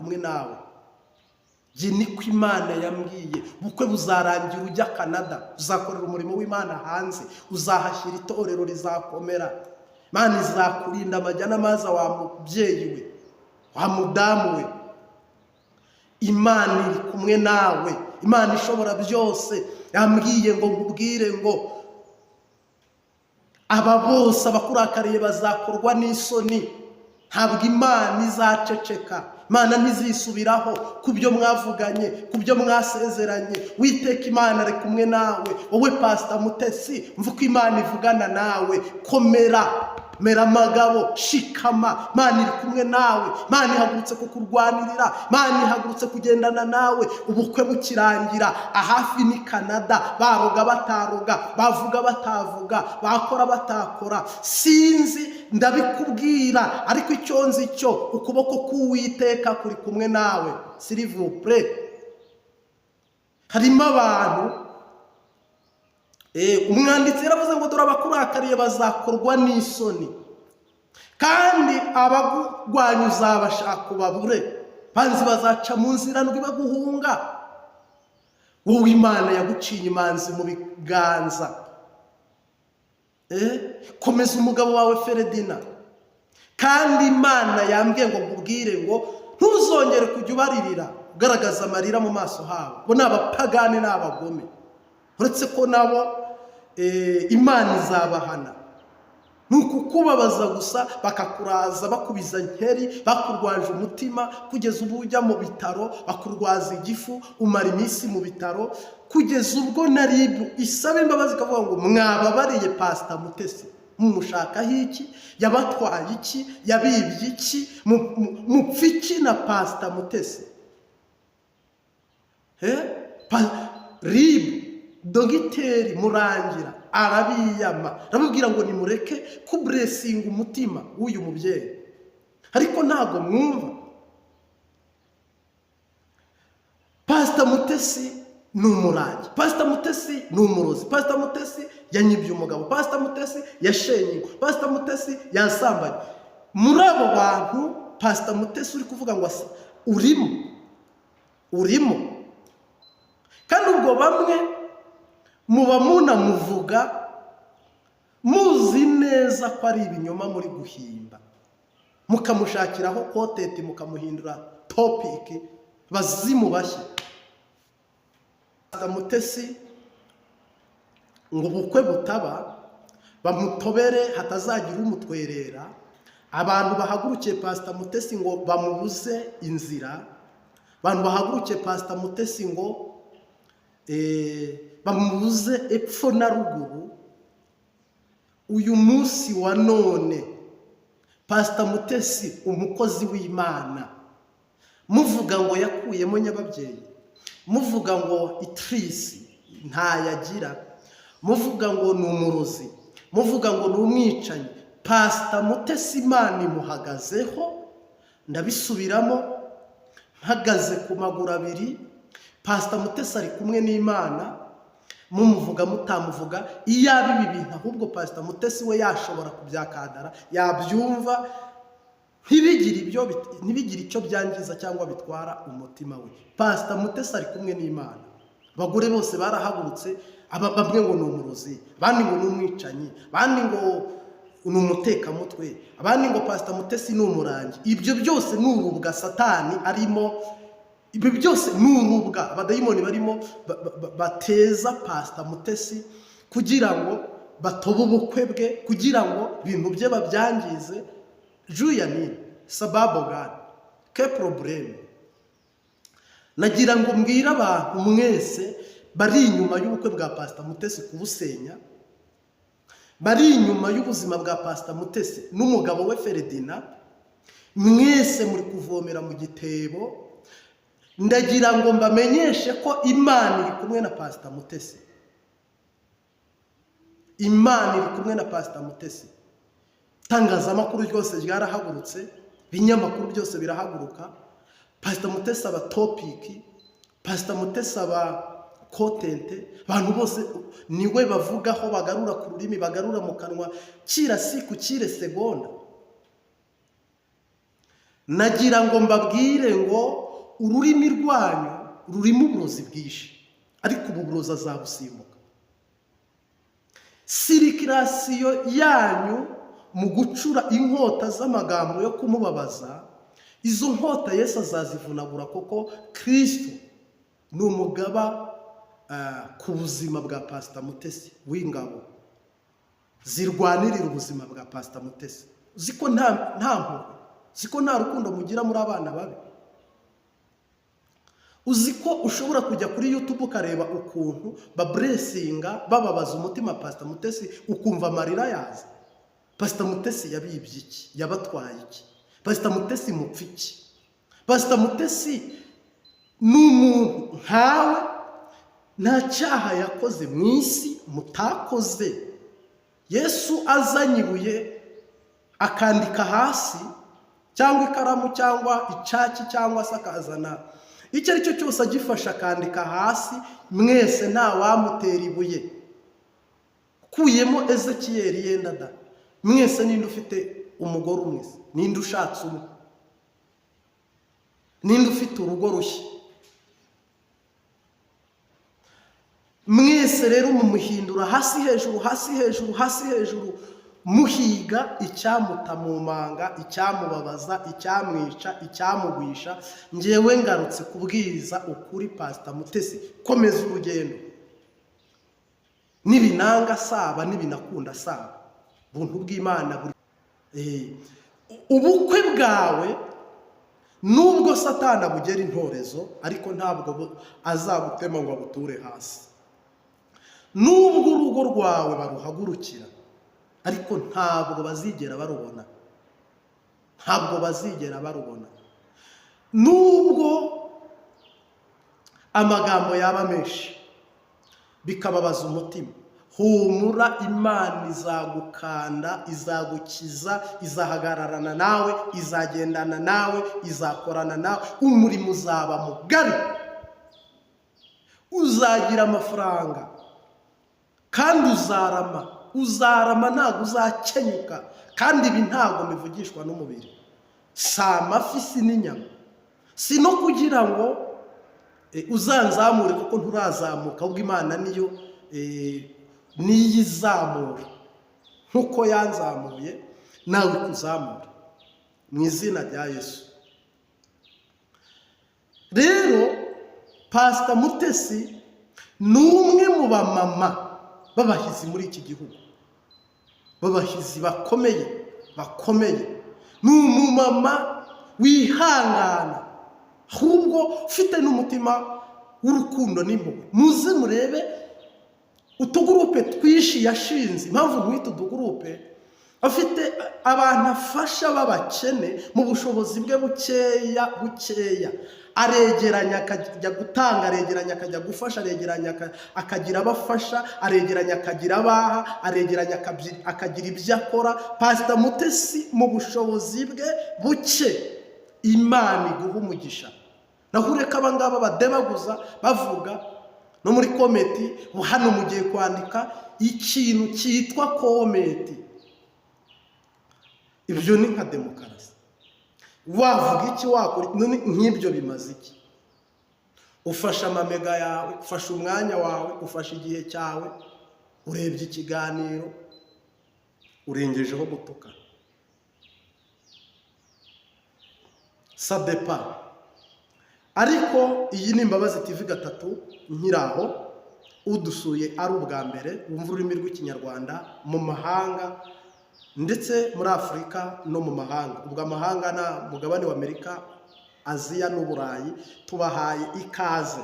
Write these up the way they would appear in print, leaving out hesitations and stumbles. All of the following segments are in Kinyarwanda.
kumwe nawe. Njye niko Imana yambwiye. Ubukwe buzarangira ujya Canada, uzakorera umurimo w'Imana hanze, uzahashyira itorero rizakomera. Imana izakurinda amajya n'amaza, wa mubyeyi we, wa mudamu we. Imana iri kumwe nawe. Imana ishobora byose yambwiye ngo nkubwire ngo aba bose abakurakariye bazakorwa n'isoni. Ntabwo Imana izaceceka, Imana ntizisubiraho ku byo mwavuganye, ku byo mwasezeranye. Witeka Imana ari kumwe nawe. Wowe Pasita Mutesi, mva uko Imana ivugana nawe. Komera, mera amagabo, shikama. Imana iri kumwe nawe. Imana ihagurutse kukurwanirira, Imana ihagurutse kugendana nawe. Ubukwe bukirangira, ahafi ni Canada. Baroga bataroga, bavuga batavuga, bakora batakora, sinzi, ndabikubwira. Ariko icyo nzi cyo, ukuboko k'Uwiteka kuri kumwe nawe. S'il vous plaît, harimo abantu. Umwanditsi yaravuze ngo: "Dore abakurakariye bazakorwa n'isoni, kandi abagurwanya uzabashaka ubabure. Banzi bazaca mu nzira ndwi baguhunga." Wowe Imana yaguciye imanzi mu biganza. Komeza umugabo wawe Feredina. Kandi Imana yambwiye ngo nkubwire ngo ntuzongere kujya ubaririra, ugaragaza amarira mu maso habo. Bo ni abapagani, ni abagome. Uretse ko nabo Imana izabahana. Ni ukukubabaza gusa, bakakuraza, bakubiza nkeri, bakurwaje umutima kugeza ubu ujya mu bitaro, bakurwaza igifu, umara iminsi mu bitaro, kugeza ubwo na RIB isaba imbabazi, ikavuga ngo: "Mwababariye Pasita Mutesi? Mumushakaho iki? Yabatwaye iki? Yabibye iki? Mupfa iki na Pasita Mutesi?" RIB, Dogiteri Murangira arabiyama, arababwira ngo nimureke kuburesinga umutima w'uyu mubyeyi. Ariko ntabwo mwumva. Pasita Mutesi ni umurangi, Pasita Mutesi ni umurozi, Pasita Mutesi yanyibye umugabo, Pasita Mutesi yashenye ingo, Pasita Mutesi yansambanye. Muri abo bantu Pasita Mutesi uri kuvuga ngo asa urimo, urimo. Kandi ubwo bamwe muba munamuvuga muzi neza ko ari ibinyoma muri guhimba, mukamushakiraho content, mukamuhindura topic. Bazimu bashye. Pasita Mutesi ngo ubukwe butaba, bamutobere, hatazagira umutwerera. Abantu bahagurukiye Pasita Mutesi ngo bamubuze inzira, abantu bahagurukiye Pasita Mutesi ngo bamubuze epfo na ruguru. Uyu munsi wa none Pasita Mutesi, umukozi w'Imana, muvuga ngo yakuyemo nyababyeyi, muvuga ngo itirisi ntayagira, muvuga ngo ni umurozi, muvuga ngo ni umwicanyi, Pasita Mutesi Imana imuhagazeho. Ndabisubiramo mpagaze ku maguru abiri: Pasita Mutesi ari kumwe n'Imana. Mumuvuga mutamuvuga, iyaba ibi bintu ahubwo Pasita Mutesi we yashobora kubyakadara, yabyumva, ntibigire icyo byangiza cyangwa bitwara umutima we. Pasita Mutesi ari kumwe n'Imana. Abagore bose barahagurutse, bamwe ngo ni umurozi, abandi ngo ni umwicanyi, abandi ngo ni umutekamutwe, abandi ngo Pasita Mutesi ni umurangi. Ibyo byose ni urubwa Satani arimo, ibyo byose ni urubwa abadayimoni barimo bateza Pasita Mutesi kugira ngo batobe ubukwe bwe, kugira ngo ibintu bye babyangize. Juyanine sababu gani qué problème? Nagira ngo mbwire abantu mwese bari inyuma y'ubukwe bwa Pasita Mutesi kubusenya, bari inyuma y'ubuzima bwa Pasita Mutesi n'umugabo we Feredina, mwese muri kuvomera mu gitebo. Ndagira ngo mbamenyeshe ko Imana iri kumwe na Pasita Mutesi. Imana iri kumwe na Pasita Mutesi. Itangazamakuru ryose ryarahagurutse, ibinyamakuru byose birahaguruka. Pasita Mutesi aba topic, Pasita Mutesi aba content. Abantu bose niwe bavugaho, bagarura ku rurimi, bagarura mu kanwa, kira siku kire segonda. Nagira ngo mbabwire ngo ururimi rwanyu rurimo uburozi bwinshi, ariko ubu burozi azabusimbuka. Circulation yanyu mu gucura inkota z'amagambo yo kumubabaza, izo nkota Yesu azazivunagura, kuko Kirisito ni umugaba ku buzima bwa Pasita Mutesi w'ingabo zirwanirira ubuzima bwa Pasita Mutesi. Uzi ko nta mpuhwe, uzi ko nta rukundo mugira muri abana babi? Uzi ko ushobora kujya kuri YouTube ukareba ukuntu baburesinga, bababaza umutima Pasita Mutesi, ukumva amarira yaza? Pasita Mutesi yabibye iki? Yabatwaye iki? Pasita Mutesi mupfa iki? Pasita Mutesi ni umuntu nkawe, nta cyaha yakoze mu isi mutakoze. Yesu azanye ibuye akandika hasi, cyangwa ikaramu, cyangwa icaki, cyangwa se akazana icyo ari cyo cyose agifashe akandika hasi, mwese nta wamutera ibuye ukuyemo Ezekiyeli yenda da. Mwese ninde ufite umugore umwe se? Ninde ushatse umwe? Ninde ufite urugo rushya? Mwese rero mumuhindura hasi hejuru, hasi hejuru, hasi hejuru, muhiga icyamuta mu manga, icyamubabaza, icyamwica, icyamugwisha. Ngewe ngarutse kubwiriza ukuri. Pasita Mutesi, komeza urugendo. Nibinanga saba, nibinakunda saba, buntu bw'Imana buri ubukwe bwawe, nubwo Satana abugera intorezo, ariko ntabwo azabutema ngo abuture hasi. Nubwo urugo rwawe baruhagurukira, ariko ntabwo bazigera barubona, ntabwo bazigera barubona. Nubwo amagambo yaba menshi bikababaza umutima, humura, Imana izagukanda, izagukiza, izahagararana nawe, izagendana nawe, izakorana nawe. Umurimo uzaba mugari, uzagira amafaranga kandi uzarama, uzarama, ntabwo uzakenyuka. Kandi ibi ntabwo bivugishwa n'umubiri, si amafi, si n'inyama, si no kugira ngo uzanzamure, kuko nturazamuka, ahubwo Imana niyo izamura. Nk'uko yanzamuye, nawe ikuzamura mu izina rya Yesu. Rero Pasita Mutesi ni umwe mu bamama b'abahizi muri iki gihugu, b'abahizi bakomeye bakomeye. Ni umumama wihangana, ahubwo ufite n'umutima w'urukundo n'impuhwe. Muze murebe utugurupe twinshi yashinze. Impamvu nkwita utugurupe, afite abantu afasha b'abakene mu bushobozi bwe bukeya bukeya. Aregeranya akajya gutanga, aregeranya akajya gufasha, aregeranya akagira abo afasha, aregeranya akagira abaha, aregeranya akagira ibyo akora. Pasita Mutesi mu bushobozi bwe buke, Imana iguha umugisha. Naho ureka abangaba badebaguza bavuga no muri comment. Hano mugiye kwandika ikintu cyitwa comment, ibyo ni nka demokarasi. Wavuga iki, wakora none nk'ibyo bimaze iki? Ufashe amamega yawe, ufashe umwanya wawe, ufashe igihe cyawe, urebye ikiganiro, urengejeho gutuka. Ça dépend. Ariko iyi ni Imbabazi TV gatatu. Nkiraho udusuye ari ubwa mbere, wumva ururimi rw'Ikinyarwanda mu mahanga, ndetse muri Afurika no mu mahanga, ubwo amahanga na mugabane wa Amerika, Aziya n'Uburayi, tubahaye ikaze.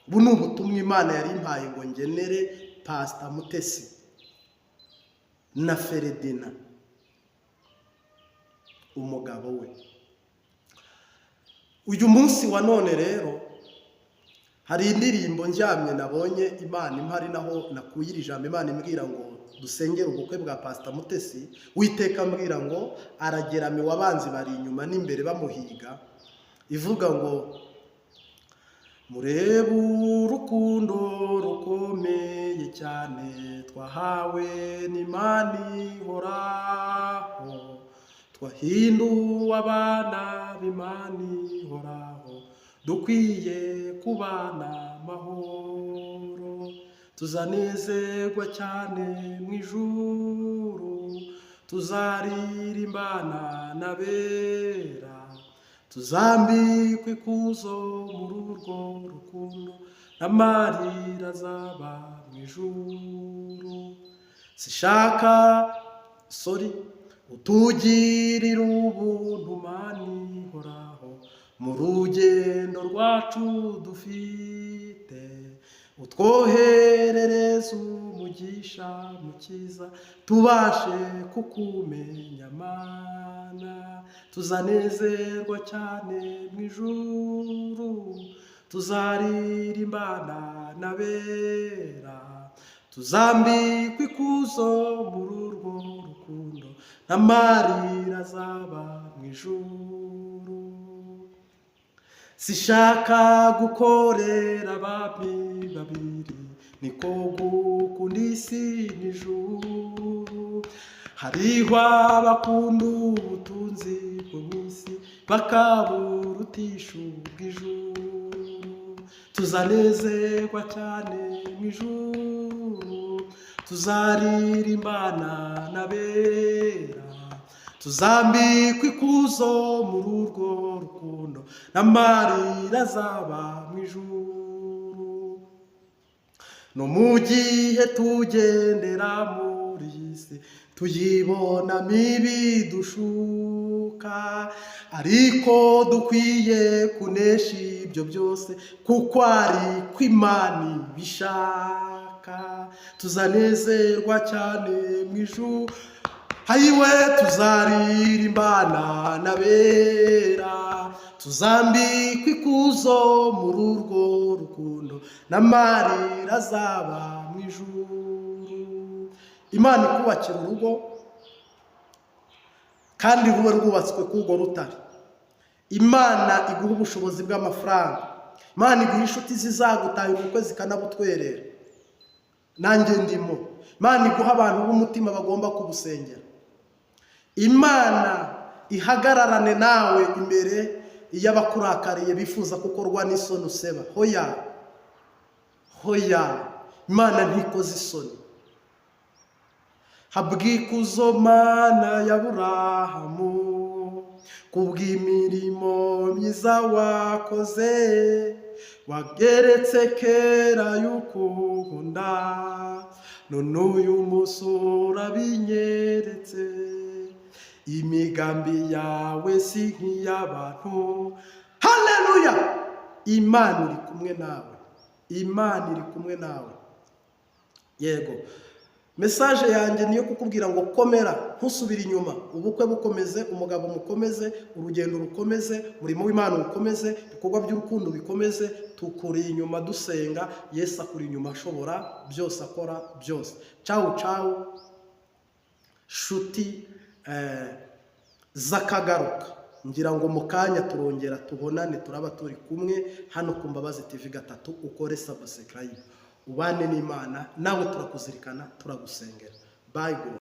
Ubu ni ubutumwa Imana yari impaye ngo ngenere Pasita Mutesi na Feredina umugabo we. Uyu munsi wa none rero hari indirimbo ndyamye nabonye Imana impari, naho nakuye iri jambo. Imana imbwira ngo dusengere ubukwe bwa Pasita Mutesi. Witeka ambwira ngo arageramiwe, abanzi bari inyuma n'imbere bamuhiga. Ivuga ngo: "Murebe urukundo rukomeye cyane twahawe n'Imana ihoraho." Twahinduwe abana b'Imana ihoraho, dukwiye kubana amahoro. Tuzanezerwa cyane mu ijuru, tuzaririmbana n'abera, tuzambikwa ikuzo muri urwo rukundo, n'amarira azaba mu ijuru. Sishaka sorry, utugirira ubuntu Mana ihoraho, mu rugendo rwacu dufite, utwoherereze umugisha mukiza, tubashe kukumenya Mana. Tuzanezerwa cyane mu ijuru, tuzaririmbana n'abera, tuzambikwa ikuzo muri urwo rukundo, n'amarira azaba mu ijuru. Sishaka gukorera abami babiri, niko gukunda isi n'ijuru. Hariho abakunda ubutunzi bwo mu isi, bakaburutisha ubw'ijuru. Tuzanezerwa cyane mu ijuru, tuzaririmbana n'abera, tuzambikwa ikuzo muri urwo rukundo, n'amarira azaba mu ijuru. No mu gihe tugendera muri iyi si, tuyibonamo ibidushuka, ariko dukwiye kunesha ibyo byose, kuko ari ko Imana ibishaka. Tuzanezerwa cyane mu ijuru, hayiwe, tuzaririmbana n'abera, tuzambikwa ikuzo muri urwo rukundo, n'amarira azaba mu ijuru. Imana ikubakira urugo kandi rube rwubatswe k'urwo rutare. Imana iguha ubushobozi bw'amafaranga. Imana iguha inshuti zizagutahira ubukwe zikanabutwerera, nanjye ndimo. Imana iguha abantu b'umutima bagomba kubusengera. Imana ihagararane nawe imbere y'abakurakariye, bifuza kukorwa n'isoni useba. Hoya, hoya, Imana ntikoze isoni. Habwikuzo Mana ya Burahamu, kubw'imirimo myiza wakoze, wageretse kera y'ukunda, none uyu munsi urabinyeretse. Imigambi yawe si nk'iy'abantu. Haleluya! Imana iri kumwe nawe, Imana iri kumwe nawe. Yego, message yanjye niyo kukubwira ngo komera, ntusubire inyuma. Ubukwe bukomeze, umugabo mukomeze, urugendo rukomeze, umurimo w'Imana ukomeze, ibikorwa by'urukundo bikomeze. Tukuri inyuma dusenga. Yesu akuri inyuma, ashobora byose, akora byose. Cawu cawu, shuti z'akagaruka. Ngira ngo mu kanya turongera tubonane, turaba turi kumwe hano ku Mbabazi TV 3. Ukore subscribe, ubane n'Imana. Nawe turakuzirikana, turagusengera. Bye.